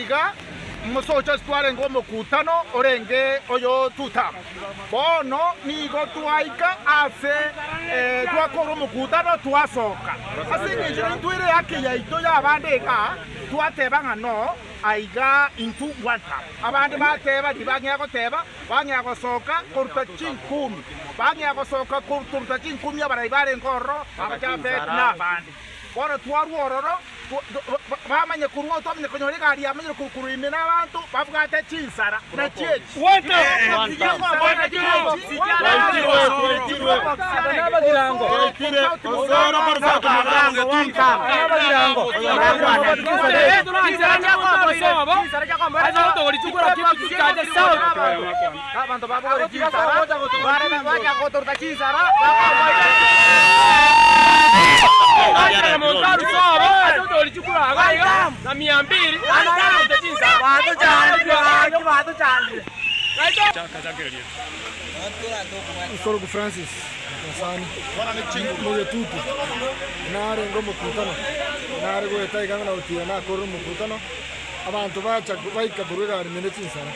iga, mosoche ase twarenge omokutano orenge oyo tutam. Bono nigo twaika ase twakora omokutano twasoka. Ase engencho naintwe ere ehaki yaito y'abande iga, twateba ng'a no aiga intwe one term. Abande bateba ribang'ea goteba, bang'ea gosoka koruta chinkumi, bang'ea gosoka koruta chinkumi abarai barenge ororo, abachafeti na abande. Bono twarua ororo, bamanye korwa oo twamanya konyora egari yamanyire korwa ime na abanto babwate chinsara na chiechi. Nkoroku Francis Mosani, Mogetutu, narenge omokutano, nare goeta iga ng'a nagotiga nakorire omokutano, abanto bacha baika korwa egari ime ne chinsara.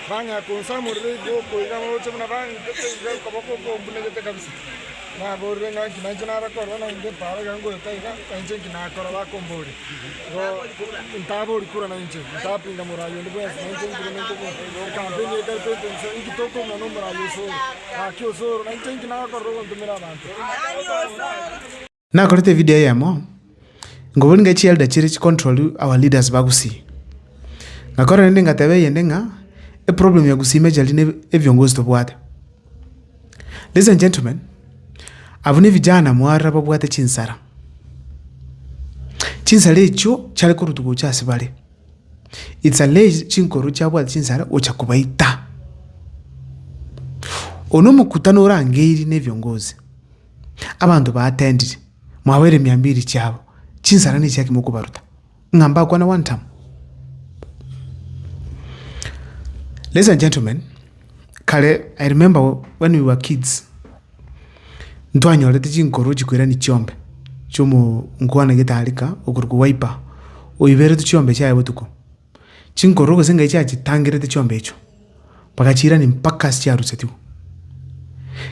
Bang'ea konsamorera igoko iga roche buna bang'itete iga okoboko okombunegete kabisa. Naborire ng'a nki nainche narakore naende mpara iga ngoeta iga, nainche nki nakora bakomboria. Igo ntabori kura nainche, ntapinga morai onde bwensi nainche nkire ninkobu ekampeni eye ekare 2027 inki tokong'a na omorai Osoro, gaki Osoro nainche nki nagokorera ogontomera abanto. Nakorete evideo eyemo, nkoboria ng'a chielder chire chi control our leaders ba Gusii. Ngakora rende ngateba eyende ng'a, eproblem ya Gusii majorly ne ebiongozi tobwate. Ladies and gentlemen, abwo ne vijana mwarora babwate chinsara, chinsara echio chiare korutwa gocha ase bare, it's alleged chinkoro chiabwate chinsara gocha kobaita. Oyo na omokutano orangeiri na ebiongozi. Abanto baatendire, mwabaire mia mbiri chiabo, chinsara nechiaki mokobaruta, ng'a mbakwane one term? Ladies and gentlemen, kare I remember when we were kids, ntwanyorete chinkoro chikoirania chiombe, chia omonkwana gete arika okorokwa Wiper, oiberetwe chiombe chiaye botuko. Chinkororo gose ngai chiachitangerete chiombe echio, bagachiirania mpaka ase chiarusetigwe.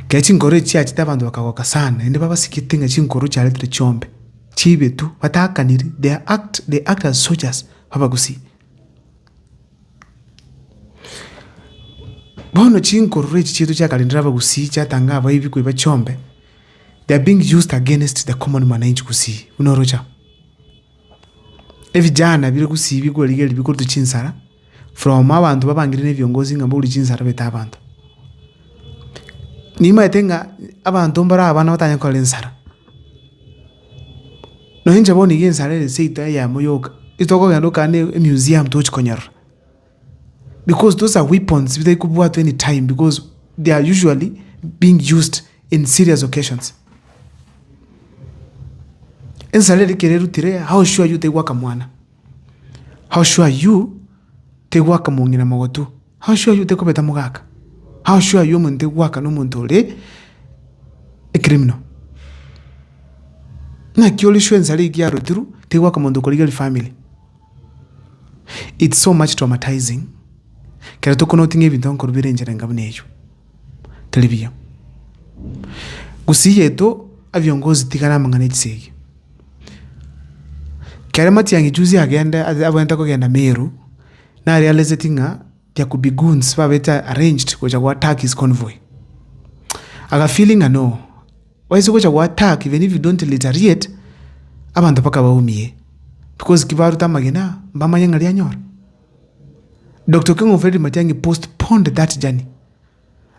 Ekero chinkororo echi chiachete abanto bakagoka sana naende babasigete ng'a chinkororo chiaretire chiombe, chiaibetwe, bataakaniri, they act they act as soldiers babagusii. Bono chinkororo echi chiaito chiakarendire abagusii chiatanga abaibi koiba chiombe, they are being used against the common mwananchi gusii buna oroche aa. Ebijana bire gusii bikorigereria bikorutwa chinsara, from abanto babangire na ebiongozi ng'a mbaurwe chinsara baete abanto. Nimaete ng'a abanto mbare abana batanyare korora ensara, nonye inche bono iga ensara ere seito eyemo yoka, etokogenda okane emuseum tochi konyerora. Because those are weapons bitari kobwatwa any time because they are usually being used in serious occasions. Ensare eria ekero erutire how sure you tegoaka mwana? How sure you tegoaka mong'ina mogotu? How sure you tekobeta mogaka? How sure you omonto tegoaka na omonto ore ecriminal? Naki ore sure ensare eyio yarutirwe tegoaka monto okorigereria family? It's so much traumatizing, ekero tokonotinga ebinto nkorwa bire enchera enga buna eywo, tari buya. Gusii yaito abiongozi tiga namang'ana ya chisegi. Ekero Matiang'i juzi agende ase abwenerete kogenda Meru, narealiseti ng'a there could be goons babete arranged gocha go attack his convoy. Aga feel ng'a no. Oise gocha go attack even if you don't retaliate, abanto mpaka baumie, because ki baruta amagena mbamanye ng'a rianyora. Doctor Okengo Fred Matiang'i postponed that journey,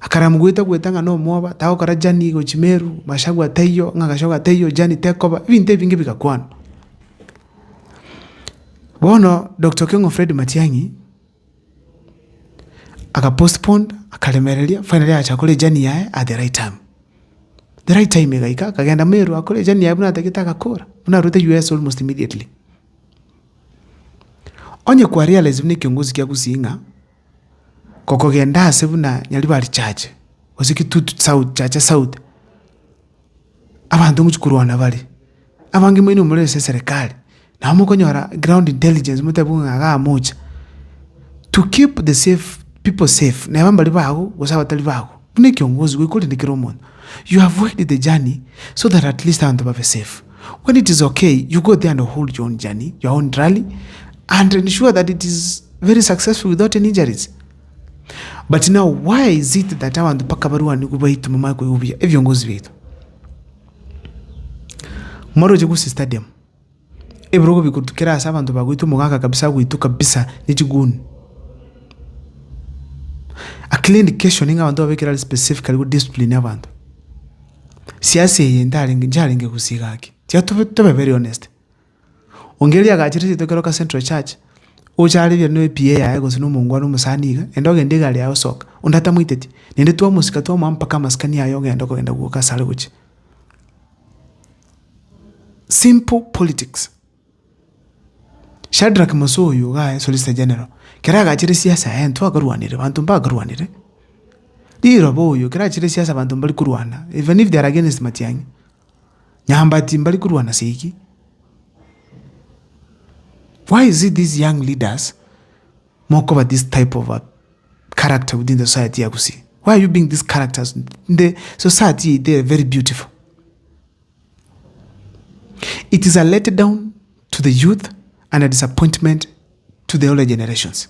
akaramwa goeta goeta ng'a nomwoba, tagokora journey gochia Meru, Machagua taiyo, ng'a Gachagua taiyo, journey tekoba, ebinto ebinge bigakwanwa. Bono Doctor Okengo Fred Matiang'i. Aga postpone, akaremereria, finally agacha gokora ejourney yaye at the right time. The right time egaika, akagenda Meru akore ejourney yaye buna atagete agakora, buna arwete US almost immediately. Onye kwa realize buna ekiongozi kia gusii ng'a, gokogenda ase buna Nyaribari church, gose Kitutu south, Chacha south, abanto ngochia korwana bare, abange moino more ase eserekari, nabo mokonyora ground intelligence motebwe ng'a igaa mocha. To keep the safe people safe, neba mbari bago gose abatari bago, buna ekiongozi goika orende kera omonto. You avoid the journey so that at least abanto babe safe. When it is okay, you go there and hold your own journey, your own rally and ensure that it is very successful without any injuries. But now why is it that abanto mpaka barwanigwe baitwe bamanye koigwa buya? Ebiongozi biaito. Moroche gusii stadium. Ebirogo bikorutwa kera ase abanto bagoitwa omogaka kabisa agoitwa kabisa ne chiguni. A clear indication ng'a abanto babekire are specifically go discipline abanto. Siasa eye ntarenge ncharenge gusii gaki, tiga tobe tobe very honest. Ongeri agachire seito keroka central church, ocha arebia na ePA yaye gose na omongwana omosani iga, enda ogende egari yaye osoka, onde atamoiteti. Naende twamosika twamoa mpaka amasikani aye ogenda okogenda gwoka ase are gochia. Simple politics. Shadrack Musa oyo iga aye solicitor general, kera agachire siasa aye ntwakarwanire, abanto mbakarwanire, riroba oyo kera achire siasa abanto mbari korwana even if they are against Matiang'i, Nyambati mbari korwana segi. Why is it these young leaders mokoba this type of a character within the society ya Gusii? Why are you being these characters in the society yaito ere very beautiful? It is a let down to the youth and a disappointment to the older generations.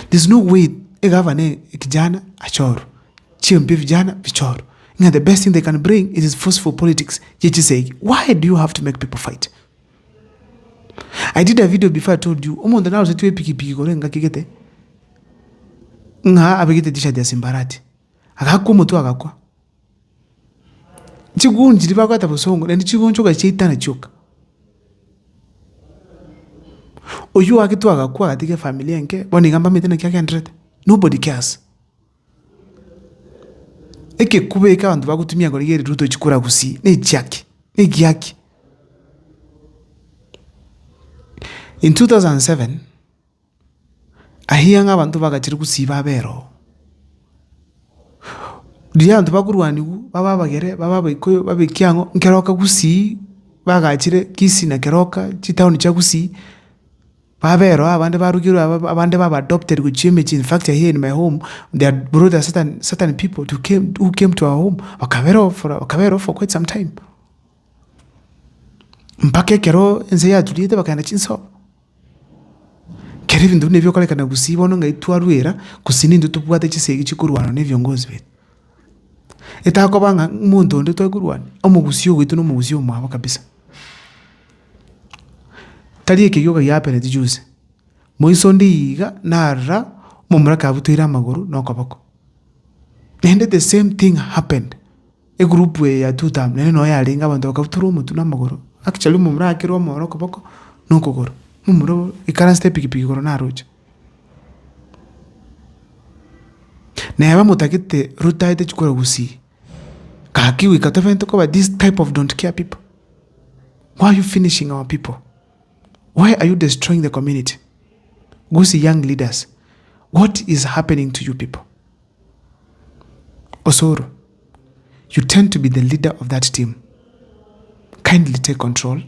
There's no way egavana ekijana achorwe, chimpya vijana bichorwe, ng'a the best thing they can bring is forceful politics ye chisegi. Why do you have to make people fight? I did a video before I told you, omonto narosetwe epikipiki korwa engaki gete, ng'a abegete t-shirt ya Simbarati, agakwa omotwe agakwa. Chiguni chiria bagoeta bosongo naende chigonchoka chiaitana chioka. Oyio oagetwe agakwa agatiga efamiri enke, bono iga mbamanyete naki agendererete, nobody cares. Ekekuba eke abanto bagotumia korigereria Ruto chikura gusii, na echiaki, na egiaki. In 2007, Ahiya ng'a abanto bagachire gusii babere oo. Riria abanto bakorwaniwa, babe abagere, babe abaikoyo, babe ekiang'o, nkeroka gusii bagachire kisii na keroka, chitown chia gusii, babere oo abande barugirwe aba abande baba adopted gochia emechie infact here in my home, they had brought a certain certain people to came who came to our home, bakabera oo for bakabera oo for quite some time. Mpaka ekero ense yaturiete bakagenda chinsobo. Kera ebinto buna ebi biokorekana gusii bono ng'ai twarwera, gose nintwe tobwate chisegi chikorwana na ebiongozi baito. Etakoba ng'a omonto onde tware korwania, omogusii ogoitwa na omogusii omwabo kabisa. Tari eke gioka giapeneti juzi, moiso onde iga narora omomura kabutoire amagoro na okoboko. Naende the same thing happened, egroup eye ya two term naende noo yarenge abanto bakabutorwa omotwe na amagoro, actually omomura akerwa omoro okoboko na okogoro, omomura oyo aikaransete epikipiki igoro naroche. Neba motagete Ruto aete chikura gusii, gaki goika tobente koba this type of don't care people. Why are you finishing our people? Why are you destroying the community? Gusii young leaders, what is happening to you people? Osoro, you tend to be the leader of that team. Kindly take control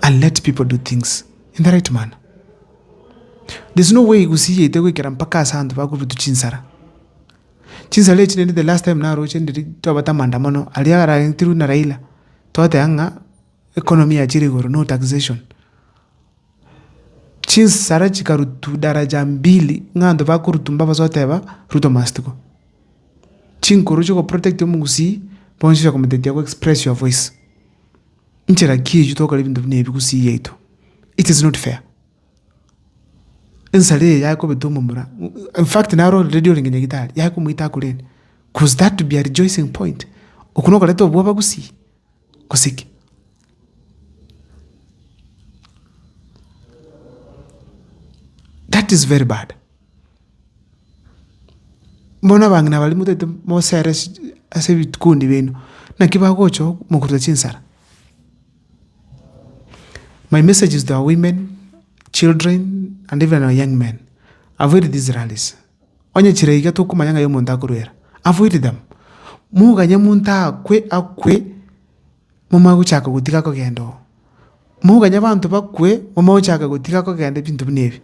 and let people do things in the right manner. There's no way gusii yaito egoikera mpaka ase abanto bakorutu chinsara. Chinsara echi naende the last time naroche ndiri twabate amaandamano aria araetirwe na Raila, twateba ng'a economy yachire igoro no taxation. Chinsara chikarutu daraja mbili ng'a abanto bakorutu mbabase goteba Ruto must go. Chinkoro chia ogoprotect omogusii bonsi chiakomotetia go express your voice. Nchera ki eywo togokora ebinto buna ebi gusii yaito? It is not fair. Ensara eye yakobeta omomura, infact naro already orenge nyagetari, yakomoita akorende, coz that to be a rejoicing point, okwo nokoreta obwoba gusii. Gose ki? That is very bad. Bono abang'ina baria motagete mosere ase ebikundi biaino, naki bagocha oo mokoruta chinsara. My message is to our women, children and even our young men, avoid these rallies. Onye chire iga tokomanya ng'ai omonto akorwera, avoid them. Moganye monto akwe akwe, momanye gochaka gotiga kogenda oo. Moganye abanto bakwe, momochaka gotiga kogenda ebinto buna ebi.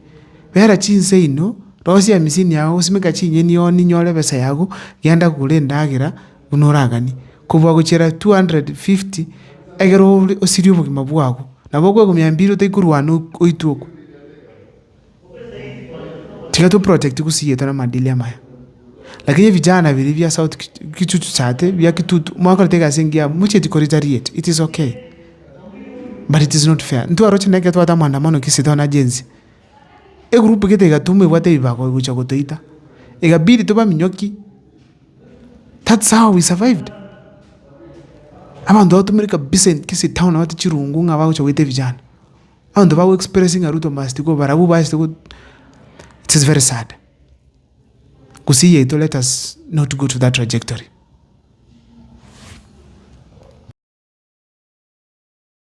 Bera chinse inwe, rosia emisini yago, simeka chinyeni one inyore ebesa yago, genda gora endagera buna oraganie. Kobua gochiera 250, ekero ore osirie obogima bwago, nabo okoegwa mia mbiri otari korwana oitwe okwe. Tiga to protect gusii yaito na amadili amaya. Lakini vijana biria bia south kichuchu chate bia kitutu mwakorete egasi engiya mochieti ko retaliate it is okay but it is not fair. Ntwaroche na ekero twabwate amaandamano kisii town agency, egroup gete egatuma ebwate ebibago egocha gotoita, egabidi tobaminyoki that's how we survived. Abanto batomire kabisa in kisii town babwate chirungu ng'a bagocha goita evijana. Abanto bago express ng'a Ruto must go barabwo bachete go it is very sad. Gusii yaito let us not go to that trajectory.